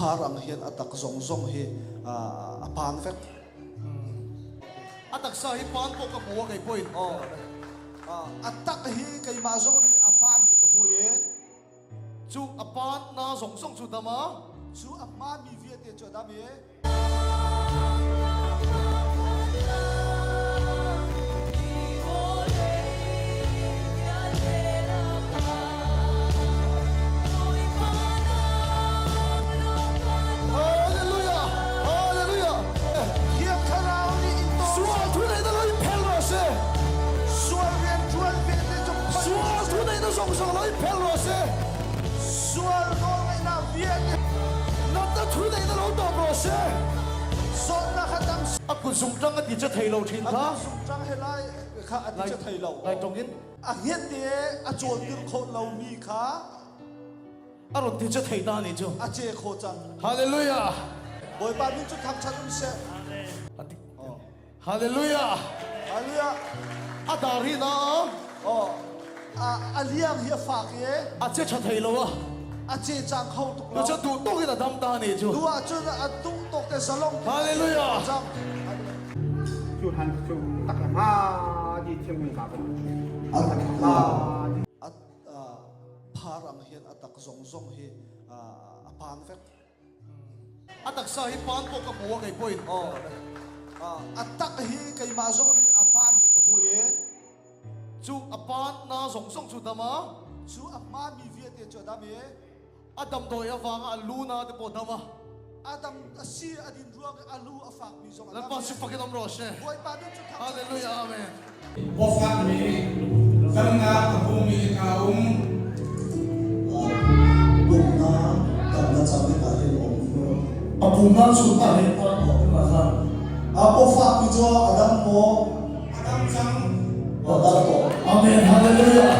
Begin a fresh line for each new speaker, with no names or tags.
Phar ang hian a tak zawng zawng hi a pan vek.
A taksa hi pan pawh ka hmu a kei pawhin.
Aw. A tak hi keimah zawng nih a hma mi ka hmu i.
Chu a pan na zawng zawng chu dam a.
Chu a hma mi vialte chu a dam i.
Hallelujah! Hallelujah!
Thiang Thlarau nih in tawn
Sual thu neihna lo in phel rawh se.
Sual rianṭuan vialte cu phoih
Sual thu neihna zawng zawng lo in phel rawh se.
Sual nawlngeihnak vialte
Natna thu neihna lo tawp rawh se.
Zawtnak kha dam
A kut zungṭang a ti che thei lo ṭhin
A
kha.
kut zungṭang he lai kha a ti che thei lo.
Lai ṭawngin.
A hnget te a cawntir khawh lomi kha.
A rawn ti che thei ta a nih chu.
A che khawh cang.
Hallelujah.
Bawipa min cu thangṭhat um seh.
Hallelujah.
Hallelujah.
A dar hi na.
Oh. A a liang hi a fak i.
A che ṭha thei lo a.
A che cang kho tuk lo.
Cu duh tuk in a dam ta nih cu.
Duh ahcun a duh tuk te zalong.
Hallelujah.
Cang.
Cu han cu tak la ma di thiam hun ka ko.
A phar ang hian a tak zawng zawng hi a pan vek.
A taksa hi pan pawh ka hmu a kei pawhin.
Aw. A tak hi keimah zong nih a hma mi ka hmu i.
Cu a pan na zawng zawng cu dam a.
Cu a hma mi vialte cu a dam i.
A damdawi avanga a lu na te pawh dam a.
A dam a si a din ruang i a lu a fak mi zong a dam.
Lalpa si fakin um rawh she.
Bawipa min cu thangṭhat.
Hallelujah amen.
Pawfak mi damnak a hmumi ka um.
Pumnak damnak cang in ah hin um.
A pumnak cu a reh a ma khan.
A pawfak mi cu a dam maw?
A dam cang.
A dam maw?
Amen. Hallelujah.